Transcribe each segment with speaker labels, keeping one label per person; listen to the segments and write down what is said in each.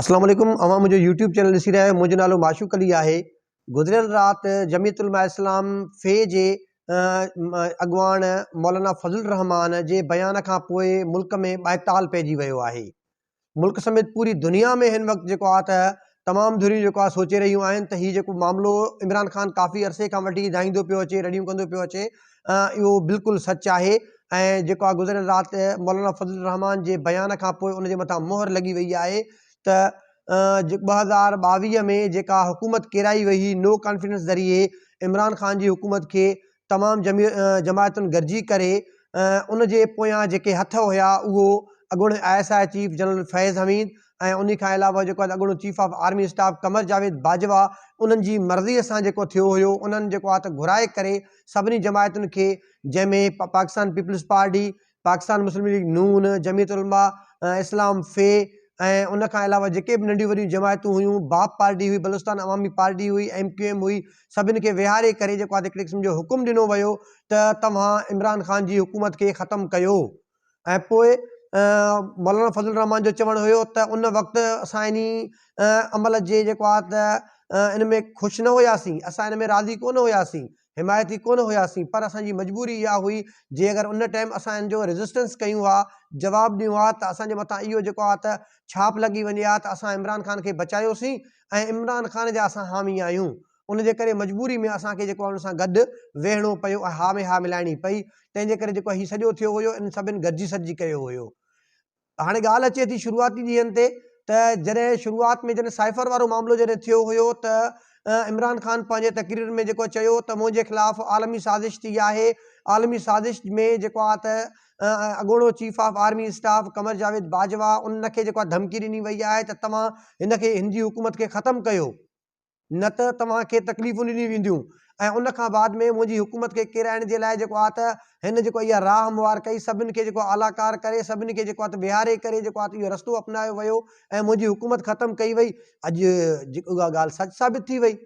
Speaker 1: اسلام عليڪم اوهان منهنجو يوٽيوب چينل ڏسي رهيا آهيو منهنجو نالو معشوق علي آهي گذريل رات جميعت علماء اسلام في جي اڳواڻ مولانا فضل الرحمان جي بيان کان پوء ملڪ ۾ ٻائتال پئجي ويو آهي ملڪ سميت پوري دنيا ۾ هن وقت جيڪو آهي ته تمام ڌريون جيڪو آهي سوچي رهيون آهن ته هي جيڪو معاملو عمران خان ڪافي عرصي کان وٺي ڌائيندو پيو اچي رڙيون ڪندو پيو اچي اهو بلڪل سچ آهي ۽ جيڪو آهي گذريل رات مولانا فضل الرحمان جي بيان کان پوء ان جي مٿان مهر لڳي وئي آهي ته 2022 ۾ جيڪا حڪومت ڪيرائي وئي هئي نو ڪانفيڊنس ذريعي عمران خان جي حڪومت کي تمام جماعتن گڏجي ڪري ان جي پويان جيڪي هٿ هيا اهو اڳوڻي I S I chief general Faiz Hameed ۽ انهي کان علاوه جيڪو آهي اڳوڻو chief of army staff Qamar Javed Bajwa انهن جي مرضي سان جيڪو ٿيو هيو انهن جيڪو آهي ته گهرائي ڪري سڀني جماعتن کي جنهن ۾ Pakistan Peoples Party, Pakistan Muslim League Noon, Jamiat Ulema Islam في ۽ ان کان علاوه جيڪي به ننڍيون وڏيون جماعتون هيون باپ پارٽي هئي بلوچستان عوامي پارٽي هئي ايم ڪيو ايم هئي سڀني کي ويهاري ڪري جيڪو آهي هڪڙي قسم جو حڪم ڏنو ويو ته توهان عمران خان جي حڪومت کي ختم ڪيو. ۽ پوء مولانا فضل الرحمان جو چوڻ هيو ته ان وقت اسان انهي عمل جي جيڪو آهي ته ان ۾ خوش نه هياسين اسان ان ۾ راضي ڪونه هياسين حمايتي ڪونه هياسين پر اسان جي مجبوري اها هئي جي اگر ان ٽائيم اسان ان جو ريزسٽنس ڪيون ها جواب ڏيون ها ته اسان جي مٿان اهو جيڪو آهي ته ڇاپ لڳي وڃي ها ته اسان عمران خان کي بچايوسين ۽ عمران خان جا اسان حامي آهيون ان جي ڪري مجبوري ۾ اسان کي جيڪو آهي ان سان گڏ ويهڻو پيو ۽ ها ۾ ها ملائڻي پئي تنهن جي ڪري جيڪو هي سڄو ٿيو هيو ان سڀن گڏجي سڏجي ڪيو هيو. هاڻي ڳالهه اچي ٿي شروعاتي ڏينهن تي ته جڏهن شروعات ۾ جڏهن سائفر وارو معاملو جڏهن ٿيو هيو ته عمران خان پنهنجي تقرير ۾ جيڪو چيو ته منهنجي خلاف عالمي سازش ٿي آهي عالمي سازش ۾ جيڪو آهي ته اڳوڻو chief of army staff Qamar Javed Bajwa ان کي جيڪو آهي ڌمڪي ڏني وئي آهي ته توهان هن کي هن جي حڪومت کي ختم ڪيو. نه ته توهان کي تڪليفون ڏنيون وينديون ۽ ان کان بعد ۾ منهنجي حڪومت کي ڪيرائڻ جي لاء جيڪو آهي ته هن جيڪو اها راهه هموار ڪئي سڀني کي جيڪو آليٰ ڪار ڪري سڀني کي جيڪو آهي ته ويهاري ڪري جيڪو آهي ته اهو رستو اپنايو ويو ۽ منهنجي حڪومت ختم ڪئي وئي اڄ اها ڳالهه سچ ثابت ٿي وئي.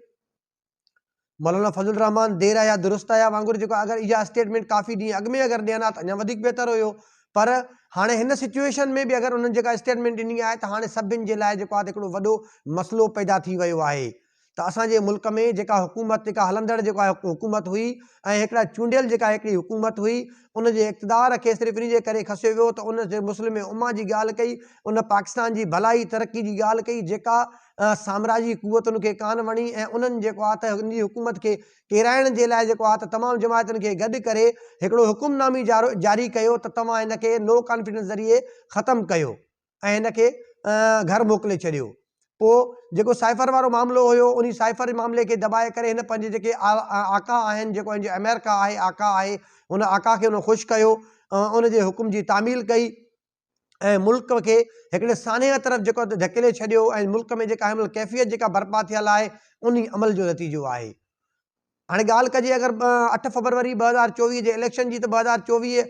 Speaker 1: مولانا فضل الرحمان دير آيا درست آيا وانگر جيڪو اگر اها اسٽيٽمينٽ ڪافي ڏينهن اڳ ۾ اگر ڏين ها ته اڃا وڌيڪ بهتر هيو پر هاڻي هن سچوئيشن ۾ به اگر انهن جيڪا اسٽيٽمينٽ ڏني آهي ته هاڻي سڀن جي لاء جيڪو آهي هڪڙو وڏو مسئلو پيدا ٿي ويو آهي ته اسان جي ملڪ ۾ جيڪا حڪومت جيڪا هلندڙ جيڪا حڪومت هئي ۽ هڪڙا چونڊيل جيڪا هڪڙي حڪومت هئي ان جي اقتدار کي صرف ان جي ڪري کسيو ويو ته ان جي مسلم امه جي ڳالهه ڪئي ان پاڪستان جي ڀلائي ترقي جي ڳالهه ڪئي جيڪا سامراجي قوتن کي ڪانه وڻي ۽ انهن جيڪو آهي ته ان جي حڪومت کي ڪيرائڻ جي لاء جيڪو آهي ته تمام جماعتن کي گڏ ڪري هڪڙو حڪم نامي جاري ڪيو ته توهان هن کي نو ڪانفيڊنس ذريعي ختم ڪيو ۽ هن کي گهر موڪلي ڇڏيو. پوء جيڪو سائفر وارو معاملو هيو انهي سائفر معاملي کي دٻائي ڪري هن پنهنجي جيڪي آقا آهن جيڪو هن جو آمريڪا آهي آقا آهي هن آقا کي هن خوش ڪيو ان جي حڪم جي تعميل ڪئي. ۽ ملڪ کي هڪڙي سانحي طرف جيڪو ڌڪيلي ڇڏيو ۽ ملڪ ۾ جيڪا هن مهل ڪيفيت جيڪا برپا ٿيل آهي انهي عمل جو نتيجو آهي. هاڻي ڳالهه ڪجي اگر اٺ فبروري 2024 جي اليڪشن جي ته 2024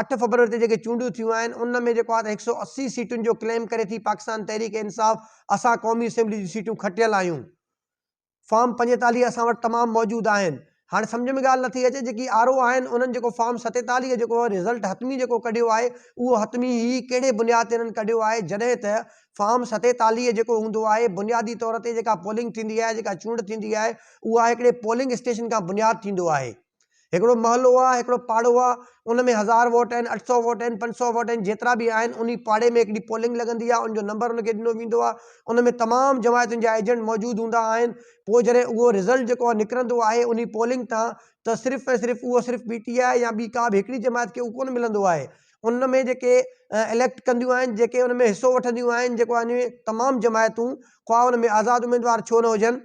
Speaker 1: اٺ فبروري تي جيڪي چونڊون ٿيون آهن ان ۾ جيڪو آهي ته هڪ سئو 80 سيٽن جو ڪليم ڪري ٿي پاڪستان تحريڪ انصاف اسان قومي اسيمبلي جون سيٽون کٽيل آهيون. فارم 45 اسان وٽ تمام موجود آهن. هاڻي سمجهه ۾ ڳالهه نٿي اچي جيڪي آر او آهن انهن جيڪو فارم 47 جيڪو رزلٽ حتمي جيڪو ڪڍيو آهي اهو حتمي هي ڪهڙي بنياد تي انهن ڪڍيو آهي جڏهن ته فارم 47 جيڪو هوندو آهي بنيادي طور تي جيڪا پولنگ ٿيندي آهي جيڪا چونڊ ٿيندي آهي اها هڪڙي پولنگ اسٽيشن کان بنياد ٿيندو آهي. هڪڙو محلو آ، هڪڙو پاڙو آ، ان ۾ هزار ووٽ آهن، 800 ووٽ آهن، 500 ووٽ آهن، جيترا به آهن، انهي پاڙي ۾ هڪڙي پولنگ لڳندي آ، ان جو نمبر ان کي ڏنو ويندو آ، ان ۾ تمام جماعتن جا ايجنٽ موجود هوندا آهن، پوء جڏهن اهو رزلٽ جيڪو آ نڪرندو آهي انهي پولنگ تان ته صرف ۽ صرف اهو صرف پي ٽي آء يا ٻي ڪا به هڪڙي جماعت کي اهو ڪونه ملندو آهي، ان ۾ جيڪي اليڪٽ ڪنديون آهن، جيڪي ان ۾ حصو وٺنديون آهن، جيڪو آهن تمام جماعتون خواه ان ۾ آزاد اميدوار ڇو نه هجن.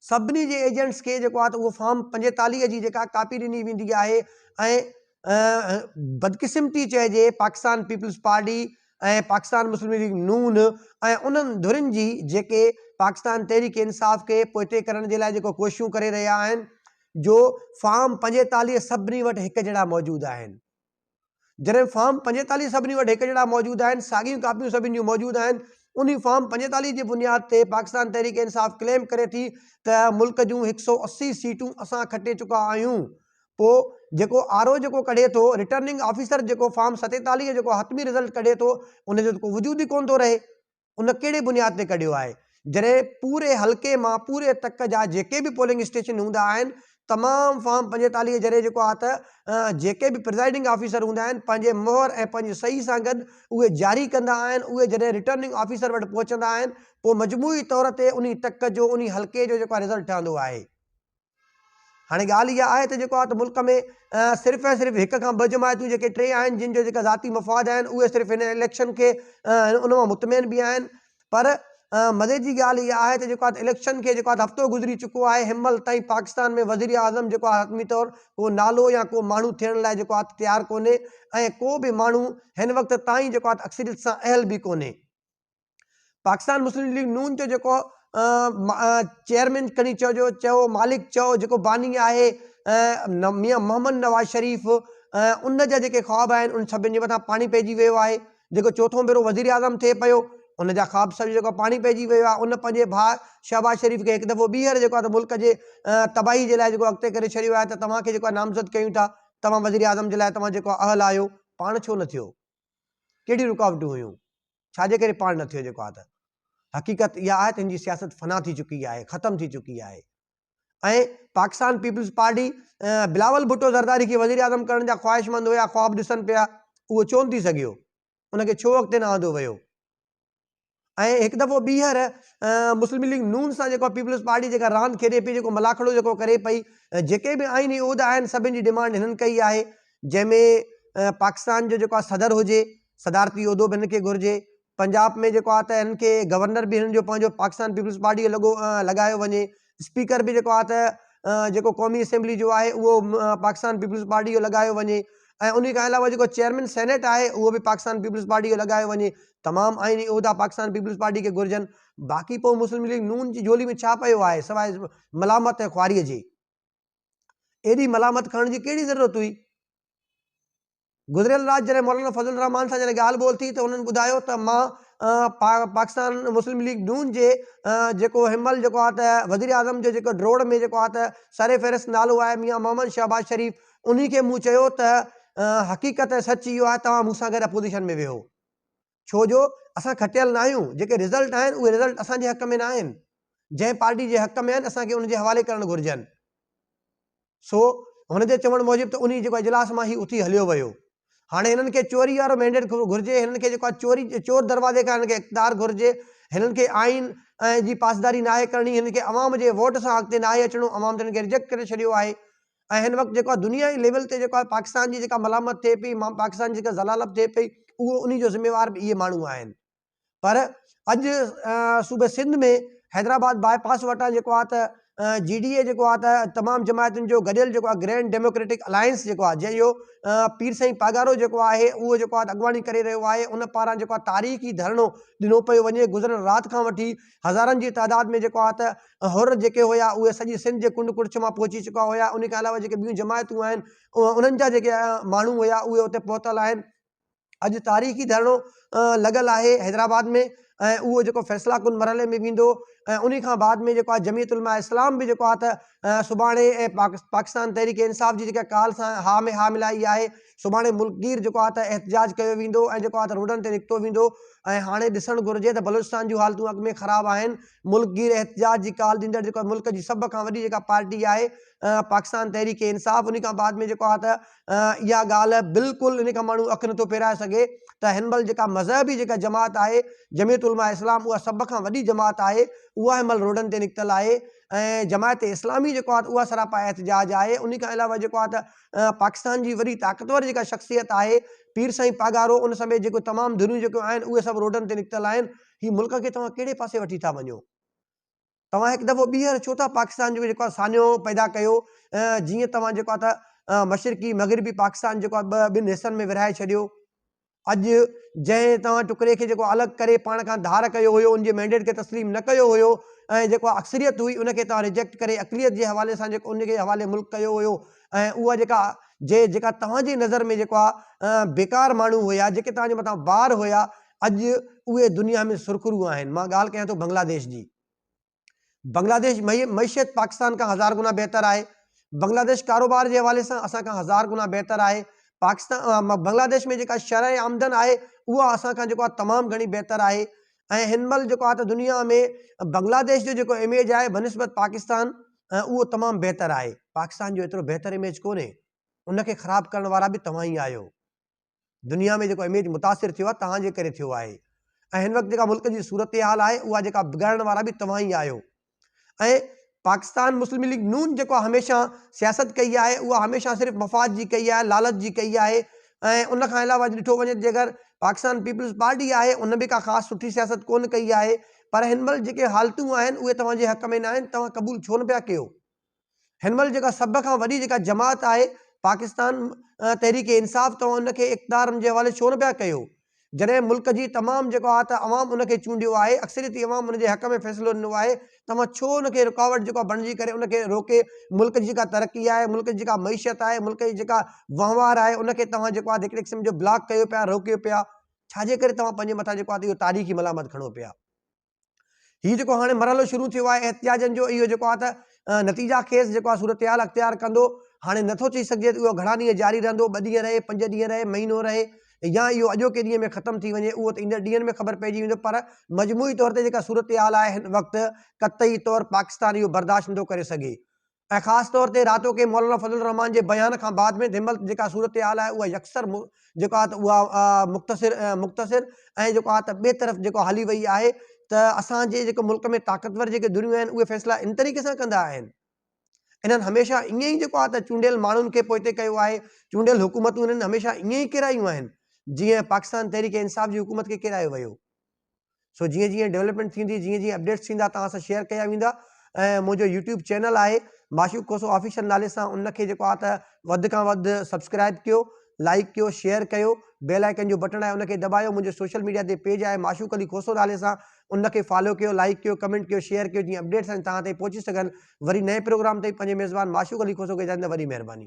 Speaker 1: سڀني جي ايجنٽس کي جيڪو آهي ته اهو فارم 45 جي جيڪا ڪاپي ڏني ويندي آهي ۽ بدقسمتي چئجي Pakistan Peoples Party ۽ Pakistan Muslim League Noon ۽ انهن ڌرين جي جيڪي پاڪستان تحريڪ انصاف کي پوئتي ڪرڻ جي لاء جيڪو ڪوششون ڪري رهيا آهن جو فارم 45 سڀني وٽ هڪ جهڙا موجود آهن. جڏهن فارم 45 سڀني وٽ هڪ جهڙا موجود آهن، ساڳيون ڪاپيون سڀني جون موجود آهن، انهي فارم 45 جي بنياد تي پاڪستان تحريڪ انصاف ڪليم ڪري ٿي ته ملڪ جون هڪ سئو 80 سيٽون اسان کٽي چڪا آهيون. پوء جيڪو آر او جيڪو ڪڍي ٿو، رٽرننگ آفيسر جيڪو فارم 47 جيڪو حتمي رزلٽ ڪڍي ٿو، ان جو ته ڪو وجود ئي ڪونه ٿو رهي. ان ڪهڙي بنياد تي ڪڍيو آهي؟ جڏهن پوري حلقي مان پوري تڪ جا جيڪي به پولنگ اسٽيشن هوندا آهن تمام فارم 45 ذريعي جيڪو آهي ته جيڪي به پرزائيڊنگ آفيسر هوندا آهن پنهنجي مهر ۽ پنهنجي صحيح سان گڏ اهي جاري ڪندا آهن اهي جڏهن رٽرننگ آفيسر وٽ پهچندا آهن پوء مجموعي طور تي انهي تڪ جو انهي حلقي جو جيڪو آهي رزلٽ ٺهندو آهي. هاڻي ڳالهه اها آهي ته جيڪو آهي ته ملڪ ۾ صرف ۽ صرف هڪ کان ٻه جماعتون جيڪي ٽي آهن جن جو جيڪا ذاتي مفاد آهن اهي صرف هن اليڪشن کي ان مان مطمئن به آهن پر مزي جي ڳالهه اها آهي ته جيڪو آهي اليڪشن کي جيڪو آهي هفتو گذري چڪو آهي هن مهل تائين پاڪستان ۾ وزير اعظم جيڪو آهي حتمي طور ڪو نالو يا ڪو ماڻهو ٿيڻ لاء جيڪو آهي تيار ڪونهي ۽ ڪو به ماڻهو هن وقت تائين جيڪو آهي اڪثريت سان اهل به ڪونهي. پاڪستان مسلم ليگ نون جو جيڪو چيئرمين کڻي چئجو چئو مالڪ چئو جيڪو باني آهي ميان محمد نواز شريف ان جا جيڪي خواب آهن ان سڀن جي مٿان پاڻي پئجي ويو آهي جيڪو چوٿون ڀيرو وزير اعظم ٿئي پيو ان جا خواب سڀ جيڪو پاڻي پئجي ويو آهي ان پنهنجي ڀاء شهباز شريف کي هڪ دفعو ٻيهر جيڪو آهي ملڪ جي تباهي جي لاء جيڪو اڳتي ڪري ڇڏيو آهي ته توهان کي جيڪو آهي نامزد ڪيون ٿا توهان وزير اعظم جي لاء توهان جيڪو اهل آهيو پاڻ ڇو نه ٿيو ڪهڙيون رڪاوٽون هيون ڇا جي ڪري پاڻ نه ٿيو جيڪو آهي ته حقيقت اها آهي ته هن جي سياست فنا ٿي چڪي آهي ختم ٿي چڪي آهي ۽ پاڪستان پيپلز پارٽي بلاول ڀٽو زرداري کي وزير اعظم ڪرڻ جا خواهشمند هيا خواب ڏسن پيا اهو ڇو نه ٿي سگهيو ان کي ڇو اڳتي نه آندو ويو ۽ هڪ دفعو ٻيهر مسلم ليگ نون سان جيڪو پيپلز پارٽي جيڪا راند کيڏي پئي جيڪو ملاکڙو جيڪو ڪري پئي جيڪي به آئيني عهدا آهن سڀن جي ڊمانڊ هنن ڪئي آهي جنهن ۾ پاڪستان جو جيڪو صدر هجي صدارتي عهدو به هنن کي گهرجي، پنجاب ۾ جيڪو آهي ته هنن کي گورنر به هنن جو پنهنجو پاڪستان پيپلز پارٽي جو لڳو لڳايو وڃي، اسپيڪر به جيڪو آهي ته جيڪو قومي اسيمبلي جو آهي اهو پاڪستان پيپلز پارٽي جو لڳايو وڃي ۽ انهي کان علاوه جيڪو چيئرمين سينيٽ آهي اهو به پاڪستان پيپلز پارٽي جو لڳايو وڃي، تمام آئيني عهدا پاڪستان پيپلز پارٽي کي گهرجن، باقي پوء مسلم ليگ نون جي جهولي ۾ ڇا پيو آهي سواء ملامت ۽ خواري جي. ايڏي ملامت کڻڻ جي ڪهڙي ضرورت هئي؟ گذريل رات جڏهن مولانا فضل الرحمان سان جڏهن ڳالهه ٻولهه ٿي ته انهن ٻڌايو ته مان پاڪستان مسلم ليگ نون جي جيڪو هن مهل جيڪو آهي ته وزيراعظم جو جيڪو ڊوڙ ۾ جيڪو آهي ته سر فهرست نالو آهي ميان محمد شهباز شريف انهي کي مون چيو ته حقيقت ۽ سچ اهو آهي توهان مون سان گڏ اپوزيشن ۾ ويهو ڇو جو اسان کٽيل نه آهيون جيڪي رزلٽ آهن اهي رزلٽ اسان جي حق ۾ نه آهن جنهن پارٽي جي حق ۾ آهن اسان کي ان جي حوالي ڪرڻ گهرجن. سو هن جي چوڻ موجب ته انهي جيڪو اجلاس مان هي اٿي هليو ويو. هاڻي هنن کي چوري وارو مينڊيٽ گهرجي، هنن کي جيڪو آهي چوري چور دروازي کان هنن کي اقتدار گهرجي، هنن کي آئين جي پاسداري ناهي ڪرڻي، هنن کي عوام جي ووٽ سان اڳتي ناهي اچڻو، عوام ته هنن کي ريجيڪٽ ڪري ڇڏيو آهي ۽ هن وقت جيڪو آهي دنيا جي ليول تي جيڪو آهي پاڪستان جي جيڪا ملامت ٿئي پئي، پاڪستان جي جيڪا ذلالت ٿئي پئي اهو انهي جو ذميوار به اهي ماڻهو آهن. پر اڄ صوبي سنڌ ۾ حيدرآباد باء پاس وٽان جيڪو آهي ته جي ڊي اي جيڪو آهي ته تمام جماعتن جو گڏيل جيڪو آهي گرينڊ ڊيموڪريٽڪ الائنس جيڪو آهي جنهن جو پير سائين پاڳارو جيڪو آهي اهو جيڪو آهي اڳواڻي ڪري رهيو آهي ان پاران جيڪو آهي تاريخي ڌرڻو ڏنو پيو وڃي گذريل رات کان وٺي هزارن جي تعداد ۾ جيڪو آهي ته حر جيڪي هيا اهي سڄي سنڌ جي ڪنڊ ڪڙڇ مان پهچي چڪا هيا ان کان علاوه جيڪي ٻيون جماعتون آهن انهن جا جيڪي ماڻهو هيا اهي اتي پهتل آهن اڄ تاريخي ڌرڻو لڳل آهي حيدرآباد ۾ ۽ اهو جيڪو فيصلا ڪن مرحلي ۾ ويندو ۽ انهي کان بعد ۾ جيڪو آهي جمعيت علماء اسلام به جيڪو آهي ته سڀاڻي ۽ پاڪستان تحريڪ انصاف جي جيڪا ڪال سان ها ۾ ها ملائي آهي سڀاڻي ملڪگير جيڪو آهي ته احتجاج ڪيو ويندو ۽ جيڪو آهي ته روڊن تي نڪتو ويندو ۽ هاڻي ڏسڻ گهرجي ته بلوچستان جون حالتون اڳ ۾ خراب آهن ملڪگير احتجاج جي ڪال ڏيندڙ جيڪو ملڪ جي سڀ کان وڏي جيڪا پارٽي آهي پاڪستان تحريڪ انصاف انهي کان بعد ۾ جيڪو آهي ته اها ڳالهه بلڪل ان کان ماڻهو اک نٿو ڦيرائي سگهي ته هن مهل جيڪا مذهبي جيڪا جماعت آهي جمعيت علماء اسلام اها سڀ کان وڏي جماعت آهي اها هن مهل روڊن تي نڪتل آهي ۽ جماعت اسلامي جيڪو آهي اها سراپا احتجاج آهي ان کان علاوه جيڪو آهي ته پاڪستان جي وڏي طاقتور جيڪا شخصيت آهي پير سائين پاڳارو ان سميت جيڪو تمام ڌريون جيڪيون آهن اهي سڀ روڊن تي نڪتل آهن هي ملڪ کي توهان ڪهڙي پاسي وٺي ٿا وڃو؟ توهان هڪ دفعو ٻيهر ڇو ٿا پاڪستان جو جيڪو آهي سانحو پيدا ڪيو جيئن توهان جيڪو آهي ته مشرقي مغربي پاڪستان جيڪو آهي ٻه ٻن حصن ۾ ورهائي ڇڏيو اڄ جنهن توهان ٽڪري کي جيڪو الڳ ڪري پاڻ کان ڌار ڪيو هيو ان جي مينڊيٽ کي تسليم نه ڪيو هيو ۽ جيڪو اڪثريت هئي ان کي توهان ريجيڪٽ ڪري اقليت جي حوالي سان جيڪو ان کي حوالي ملڪ ڪيو هيو ۽ اها جيڪا جي جيڪا توهان جي نظر ۾ جيڪو آهي بيڪار ماڻهو هيا جيڪي توهان جي مٿان بار هيا اڄ اهي دنيا ۾ سرخرو آهن. مان ڳالهه ڪيان ٿو بنگلاديش جي. بنگلاديش معيشت پاڪستان کان هزار گنا بهتر آهي. بنگلاديش ڪاروبار جي حوالي سان اسان کان هزار گنا بهتر آهي. پاڪستان بنگلاديش ۾ جيڪا شرح آمدن آهي اها اسان کان جيڪو آهي تمام گهڻي بهتر آهي ۽ هن مهل جيڪو آهي ته دنيا ۾ بنگلاديش جو جيڪو اميج آهي بنسبت پاڪستان اهو تمام بهتر آهي پاڪستان جو ايترو بهتر اميج ڪونهي ان کي خراب ڪرڻ وارا به توهان ئي آهيو دنيا ۾ جيڪو اميج متاثر ٿيو آهي توهان جي ڪري ٿيو آهي ۽ هن وقت جيڪا ملڪ جي صورتحال آهي اها جيڪا بگاڙڻ وارا به توهان ئي آهيو ۽ پاڪستان مسلم ليگ نون جيڪو هميشه سياست ڪئي آهي اها هميشه صرف مفاد جي ڪئي آهي لالچ جي ڪئي آهي ۽ ان کان علاوه ڏٺو وڃي جيڪر پاڪستان پيپلز پارٽي آهي ان به ڪا خاص سٺي سياست ڪون ڪئي آهي پر هن مهل جيڪي حالتون آهن اهي توهان جي حق ۾ نه آهن توهان قبول ڇو نه پيا ڪيو هن مهل جيڪا سڀ کان وڏي جيڪا جماعت آهي پاڪستان تحريڪ انصاف توهان ان کي اقتدار ان جي حوالي ڇو نه پيا ڪيو جڏهن ملڪ جي تمام جيڪو آهي ته عوام ان کي چونڊيو آهي اڪثريتي عوام ان جي حق ۾ فيصلو ڏنو آهي توهان ڇو ان کي رڪاوٽ جيڪو بڻجي ڪري ان کي روڪي ملڪ جي جيڪا ترقي آهي ملڪ جي جيڪا معيشت آهي ملڪ جي جيڪا وهنوار آهي ان کي توهان جيڪو آهي هڪڙي قسم جو بلاڪ ڪيو پيا روڪيو پيا ڇا جي ڪري توهان پنهنجي مٿان جيڪو آهي اهو تاريخي ملامت کڻو پيا هي جيڪو هاڻي مرحلو شروع ٿيو آهي احتجاجن جو اهو جيڪو آهي ته نتيجا خيز جيڪو آهي صورتحال اختيار ڪندو هاڻي نٿو چئي سگهجي ته اهو گهڻا ڏينهن جاري رهندو ٻه ڏينهن رهي پنج ڏينهن رهي مهينو رهي يا اهو اڄوڪي ڏينهن ۾ ختم ٿي وڃي اهو ته ايندڙ ڏينهن ۾ خبر پئجي ويندو پر مجموعي طور تي جيڪا صورتحال آهي هن وقت قطعي طور پاڪستان اهو برداشت نٿو ڪري سگهي ۽ خاص طور تي راتوڪي مولانا فضل الرحمان جي بيان کان بعد ۾ جنهن مهل جيڪا صورتحال آهي اها يڪسر جيڪو آهي ته اها مختصر مختصر ۽ جيڪو آهي ته ٻئي طرف جيڪو هلي وئي آهي ته اسان جي جيڪو ملڪ ۾ طاقتور جيڪي ڌريون آهن اهي فيصلا ان طريقي سان ڪندا آهن انهن هميشه ائين ئي جيڪو آهي ته چونڊيل ماڻهن کي پوئتي ڪيو آهي چونڊيل حڪومتون انهن هميشه ائين ئي ڪيرايون آهن جيئن پاڪستان تحريڪ انصاف جي حڪومت کي ڪيرايو ويو سو جيئن جيئن ڊولپمينٽ ٿيندي جيئن جيئن اپڊيٽس ٿيندا توهان سان شيئر ڪيا ويندا ۽ منهنجو يوٽيوب چينل آهي معشوق کوسو آفيشل نالي سان ان کي جيڪو آهي ته وڌ کان وڌ سبسڪرائب ڪيو لائڪ ڪيو شيئر ڪيو بيل آئيڪن جو بٽڻ آهي ان کي دٻايو منهنجو سوشل ميڊيا تي پيج آهي معشوق علي کوسو نالي سان ان کي فالو ڪيو لائڪ ڪيو ڪمينٽ ڪيو شيئر ڪيو جيئن اپڊيٽس آهن توهان تائين پهچي سگهن وري نئين پروگرام تائين پنهنجي ميزبان معشوق علي کوسو کي اجازت وڏي مهرباني.